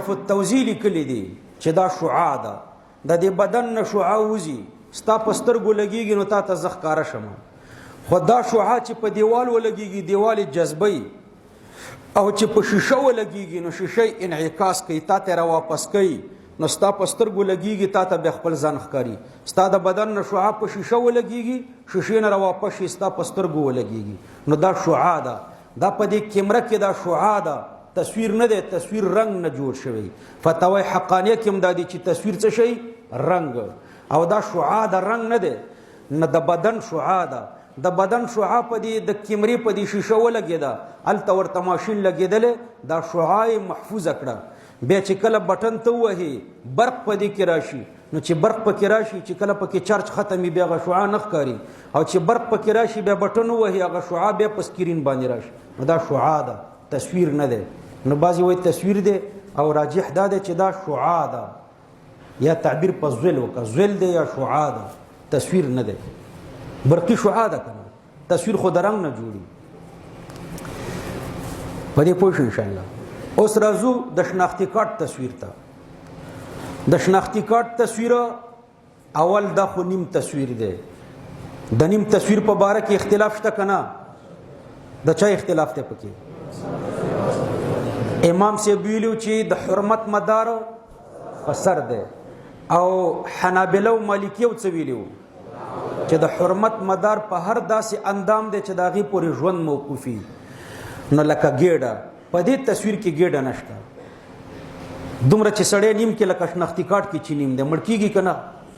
التوزیع لیکلي دي چې دا شعاع ده، د دې بدن نه شعاع وځي، ستا په سترګو لګیږي نو تا ته زه ښکاره شم. خو دا شعاع چې په دیوال ولګیږي، دیوال یې جذبوي، او چې په شیشه ولګیږي نو شیشه یې انعکاس کوي، تا ته راواپس کوي، نو ستا په سترګو لګیږي، تا ته بیا خپل ځان ښکاري. ستا د بدن نه شعاع په شیشه ولګیږي، شیشې نه راواپس شي، ستا په سترګو ولګیږي، نو دا شعاع ده. دا په دې کیمره کې دا شعاع ده، تصویر نه دی، تصویر رنګ نه جوړ شوی. فتاوی حقانیه کې هم دا دي چې تصویر څه شي؟ رنګ. او دا شعاع د رنګ نه دی، نه د بدن شعاع ده. د بدن شعاع په دې د کیمرې په دې شیشه ولګېده، هلته ورته ماشین لګېدلی، دا شعاع یې محفوظه کړه. بیا چې کله بټن ته ووهې، برق په دې کې راشي، نو چې برق پکې راشي، چې کله پکې چارج ختم وي، بیا هغه شعاع نه ښکاري، او چې برق پکې راشي، بیا بټن ووهي، هغه شعاع بیا په سکرین باندې راشي، نو دا شعاع ده، تصویر نه دی. نو بعضې وایي تصویر دی، او راجح دا دی چې دا شعاع ده، یا تعبیر په ظل وکړه، ظل دی یا شعاع ده، تصویر نه دی. برقي شعاع ده که نه، تصویر خو د رنګ نه جوړي. په دې پوه شو انشاءالله. اوس راځو د شناختي کارت تصویر ته. د شناختي کارت تصویر اول دا خو نیم تصویر دی. د نیم تصویر په باره کې اختلاف شته که نه؟ د چا اختلاف دی پکې؟ امام صاحب ویلو چې د حرمت مدار په سر دی، او حنابلة او مالکیو څه ویلي وو؟ چې د حرمت مدار په هر داسې اندام دی چې د هغې پورې ژوند موقوفي. نو لکه ګېډه، په دې تصویر کې ګېډه نشته، دومره چې سړی نیم کې لکه شناختي کارت کې چې نیم دی، مړ کېږي که نه؟